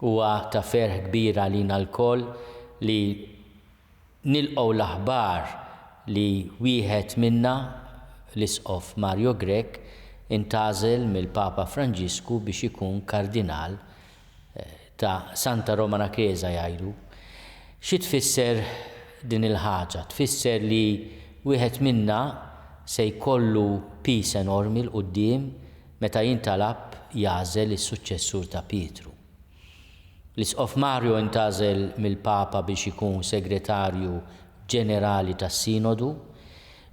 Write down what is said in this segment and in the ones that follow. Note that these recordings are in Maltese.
Huwa ta' ferħ kbir għalina lkoll li nilqgħu l-aħbar li wieħed minna, l-Isqof Mario Grech, intgħażel mill-Papa Franġisku biex ikun Kardinal ta' Santa Romana Chiesa jgħidu. Xi tfisser din il-ħaġa? Tfisser li wieħed minna se jkollu piż enormi 'l quddiem meta jintalab jagħżel is-suċċessur ta' Pietru. L-Isqof Mario intgħażel mill-Papa biex ikun Segretarju Ġenerali tas-Sinodu.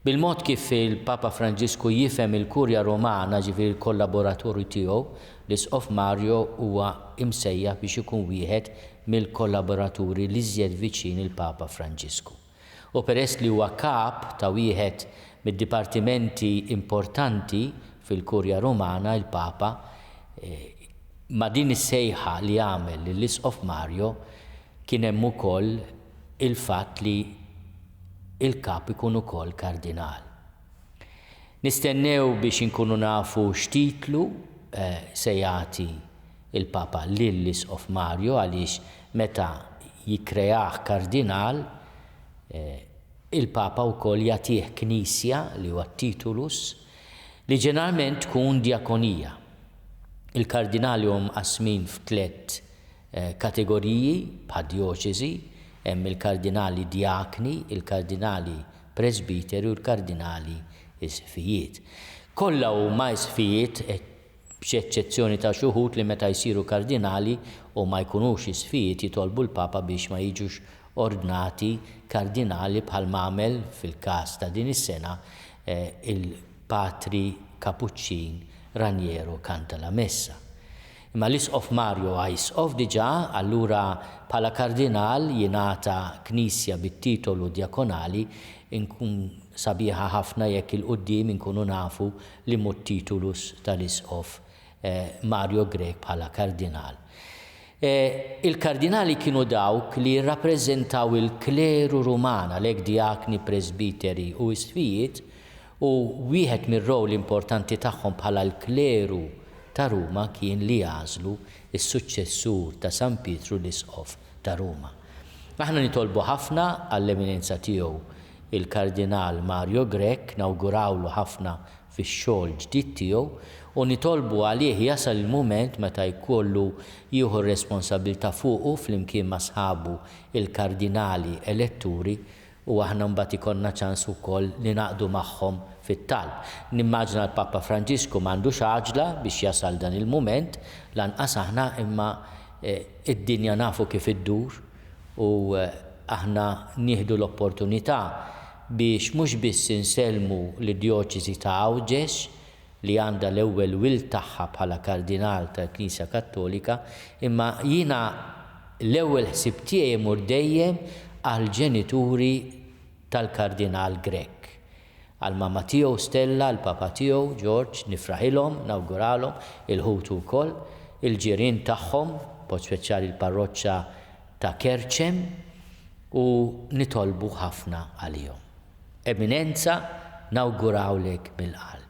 Bil-mod kif il-Papa Franġisku jifhem il-Kurja Romana, ġifieri l-kollaboraturi tiegħu, l-Isqof Mario huwa imsejjaħ biex ikun wieħed mill-kollaboraturi l-iżjed viċin il-Papa Franġisku. U peress li huwa kap ta' wieħed mid-dipartimenti importanti fil-Kurja Rumana, il-Papa, ma' din is-sejħa li għamel lill-Isqof Mario kien hemm ukoll il-fatt li l-kap ikun ukoll kardinal. Nistennew biex inkunu nafu x'titlu se jagħti l-Papa lill-Isqof Mario għaliex meta jikkreah kardinal, il-Papa wkoll jagħtih knisja li huwa t-titulus li ġeneralment tkun djakonija. Il-kardinali huma mqassmin f'tlett kategoriji bħad-djoċesi, hemm il-kardinali djakni, il-kardinali presbiteri u l-kardinali isqfijiet. Kollha huma isqfijiet b'eċċezzjoni ta' xi wħud li meta jsiru kardinali u ma jkunux isqfijiet jitolbu l-Papa biex ma jiġux ordnati kardinali bħal m'għamel fil-każ ta' din is-sena il-Patri Kapuċċin Raniero Cantalamessa. Imma l-Isqof Mario huwa Isqof diġà, allura bħala Kardinal jingħata knisja bit-titolu djakonali, inkun sabiħa ħafna jekk 'il quddiem inkunu nafu li mhu t-titulus tal-Isqof Mario Grech bħala Kardinal. Il-Kardinali kienu dawk li jirrappreżentaw il-kleru Ruman, għalhekk djakni, presbiteri u isqfijiet, U wieħed mir-role importanti tagħhom bħala l-kleru ta' Ruma kien li jagħżlu s-suċċessur ta' San Pietru l-Isqof ta' Ruma. Aħna nitolbu ħafna għall-Eminenza Tiegħu il-Kardinal Mario Grech, nawgurawlu ħafna fix-xogħol ġdid tiegħu u nitolbu għalih jasal il-mument meta jkollu jieħu r-responsabilità fuqu flimkien ma' sħabu il-Kardinali eletturi U aħna mbagħad ikollna ċans ukoll ningħaqdu magħhom fit-talb. Nimmaġina l-Papa Franġisku m'għandux għaġla biex jasal dan il-mument, lanqas aħna imma d-dinja nafu kif iddur u aħna nieħdu l-opportunità biex mhux biss insellmu lid-Djoċesi ta' Għawdex li għandha l-ewwel wild tagħha bħala Kardinal tal-Knisja Kattolika, imma jiena l-ewwel ħsieb tiegħi imur dejjem għall-ġenituri tal-Kardinal Grech. Għall-mamma tiegħu Stella, għall-papa tiegħu George, nifraħilhom, nawguralhom, il-ħutu wkoll, il-ġirien tagħhom, b'mod speċjali l-parroċċa ta' Kerċem, u nitolbu ħafna għalihom. Eminenza, nawgurawlek mill-qalb.